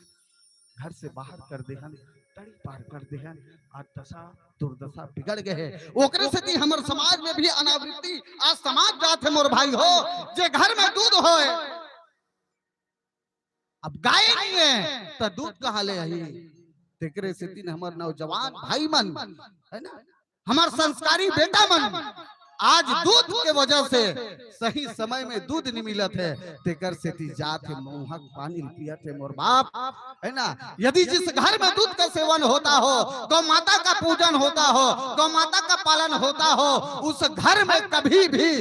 घर से बाहर कर देहन, तड़ी पार कर देहन, आज दशा दुर्दशा बिगड़ गए है। ओकरे सेती हमर समाज में भी अनावृत्ति, आज समाज जात है मोर भाई हो, जे घर में दूध होए, अब गाय नहीं है, त दूध कहाँ ले आही? तेकरे सेती न हमर नौजवान भाई मन, है ना, हमर संस्कारी बेटा मन, आज दूध के वजह से सही समय में दूध नहीं मिलत है, तेकर सेती जात है मुंह के पानी पियत है मोर बाप, है ना। यदि जिस घर में दूध का सेवन होता हो, गौ माता का पूजन होता हो, गौ माता का पालन होता हो, उस घर में कभी भी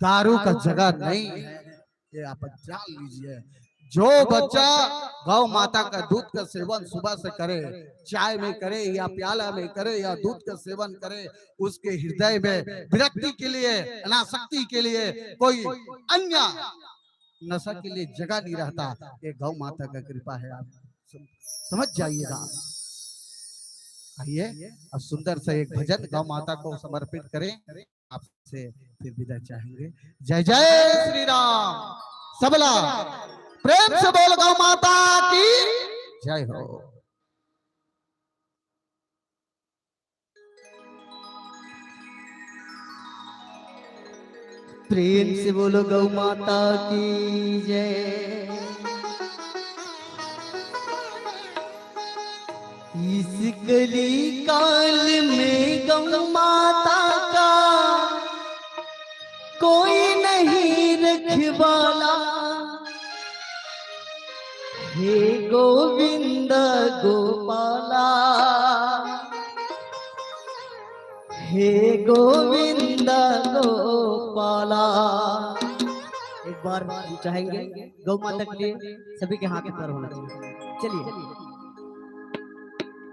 दारू का जगह नहीं है। ये आप जान लीजिए, जो बच्चा गौ माता का दूध का सेवन सुबह से करे, चाय में करे या प्याला में करे या दूध का सेवन करे, उसके हृदय में विरक्ति के लिए, अनासक्ति के लिए, कोई अन्य नशा के लिए जगह नहीं रहता। ये गौ माता का कृपा है, आप सम-, समझ जाइएगा। आइए, अब सुंदर सा एक भजन गौ माता को समर्पित करें, आपसे फिर विदा चाहेंगे। जय जय श्री राम। सबला प्रेम से बोल गौ माता की जय हो। प्रेम से बोलो गौ माता की जय। इस कली काल में गौ माता का कोई नहीं रखवाला। हे गोविंद गोपाला, हे गोविंद गोपाला। एक बार हम चाहेंगे गौ माता के लिए सभी के हाथ ऊपर होना चाहिए। चलिए,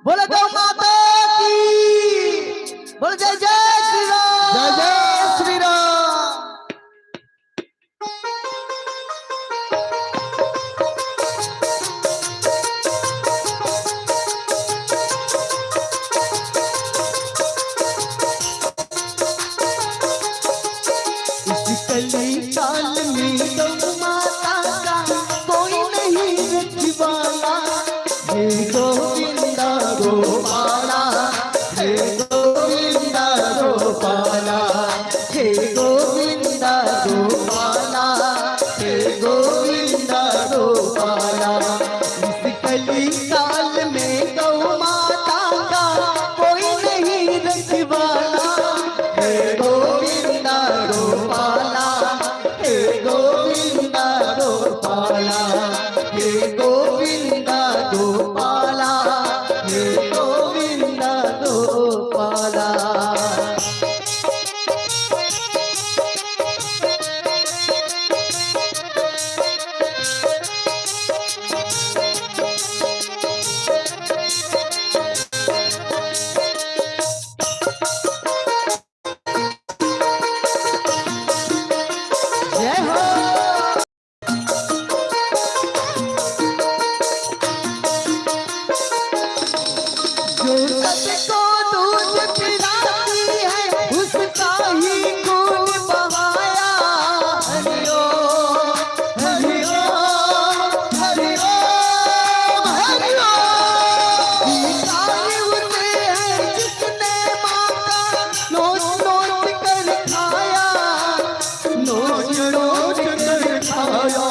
बोलो गौ माता की, बोलो जय जय श्री राम। जय जय श्री राम। इस कली काल में गौ माता का कोई नहीं रखवाला। हे गोविंदा गोपाला, हे गोविंदा गोपाला, हे गोविंदा गोपाला, हे गोविंदा गोपाला। इस कली काल में गौ माता का कोई नहीं रखवाला। हे गोविंदा गोपाला, हे गोविंदा गोपाला, हे गोविंदा गोपाला, हे गोविंदा गोपाला। जय हो। जो सबको दूध पिलाती है, उसका ही खून बहाया। हरि ओम, हरि ओम, हरि ओम, हरि ओम। भिखारी उसे है जिसने माँ का नोच नोच कर खाया, नोच नोच कर खाया।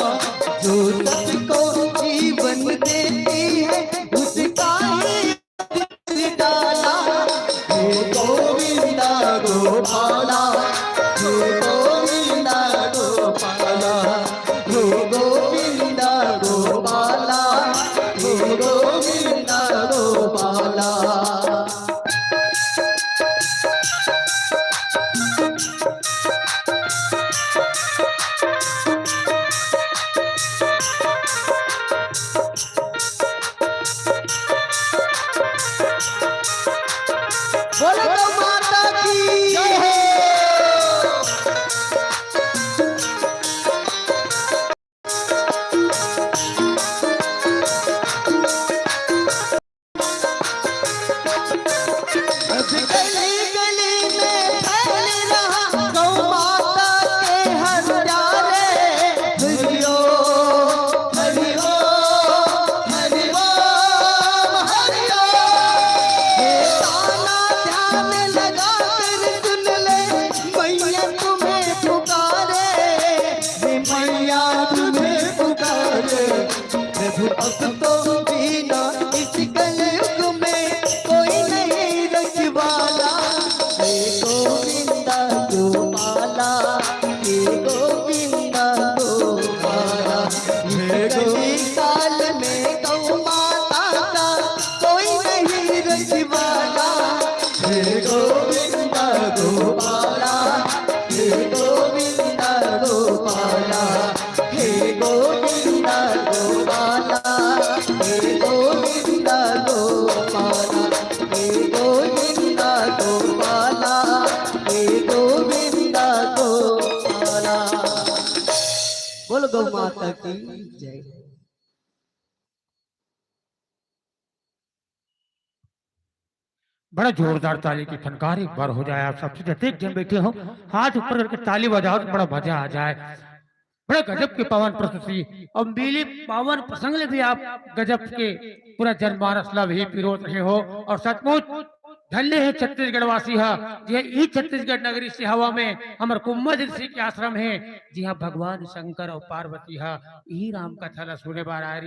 जो सबको जीवन देती है, उसका ही डाला। हे गोविंदा गोपाला, हे गोविंदा गोपाला, हे गोविंदा गोपाला, हे गोविंदा गोपाला। बोलो तो माता की जय हो। गली गली में फैल रहा गौ माता के हर प्यारे। हरि ओम, हरि ओम, हरि ओम, हरि ओम। हे ताना ध्यान लगा कर सुन ले, मैया तुम्हें पुकारे। हे मैया तुम्हें पुकारे। प्रभु अब तो बिना इस कलयुग में कोई नहीं रखवाला। हे गोविंदा गोपाला, हे गोविंदा गोपाला। हे कली काल में गौ माता का कोई नहीं रखवाला। हे गोविंदा गोपाला, हे गोविंदा गोपाला, हे बोल गौ माता की जय। बड़ा जोरदार ताली के ठनकार एक बार हो जाए। आप सबसे जतेक जन बैठे हो, हाथ ऊपर करके ताली बजाओ तो बड़ा मजा आ जाए। बड़ा गजब के पावन प्रस्तुति और मिली पावन प्रसंग ले भी आप गजब के पूरा जनमानस ला भी पिरोत रहे हो। और सचमुच धन्य है छत्तीसगढ़ वासी हा, जे ई छत्तीसगढ़ नगरी से हवा में हमर कुम्मा ऋषि के आश्रम है, जिहाँ भगवान शंकर और पार्वती हा ई राम कथा ला सुने बर आए